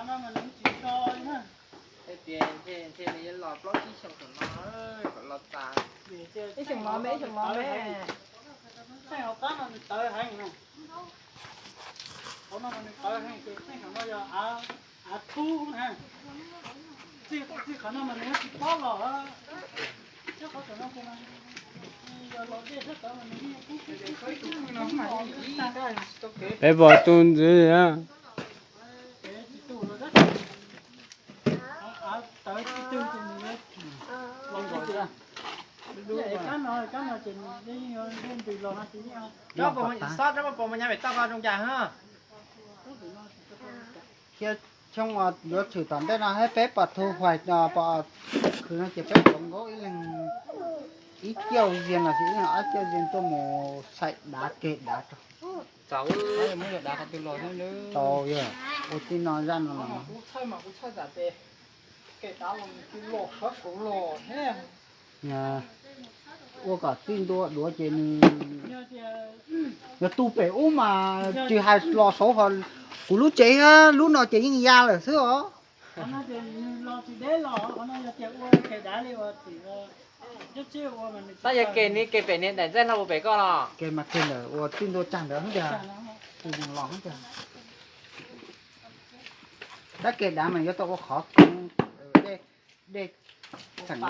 Hais tias ntshe ntshe nws yuav los plaub tsib xyoos tom no, kom los tas. Ib xyoos los me, ib xyoos los me. Tseeb hauv qab no nws tawv heev na. Hauv no mas nws tawv heev ces tseeb hauv no yog av thub na. Txij qhov no mas nws tsis pab los. Peb pom tus ntxiv. Tsob puas mus nyas pem toj ko zoo cas ha? Thiab xyoo yuav tshwm tom ntej no thiab peb pom thu hais pom khwv no ces peb pom nkaub ib leeg ib caug ziag los sis ib leeg ob caug ziag tuaj mus xaim dav keg dav rau. Tau yog ua tij no zaj no los ua kom txij ntua duav ces nws yog tu pem ub mas tsis hais los saud ho kuv lub tsev thiab lub no ces yeej ya lawm xwb os. Tab yog keg ni keg pem niag daim ntxaij hlau pem koj los? Keg mas keg ntawm uas txij ntua tsag ntawd xwb tiag, tus yees los xwb tiag. Tab keg dav mas yuav tau ua qhov dej, dej xeem los.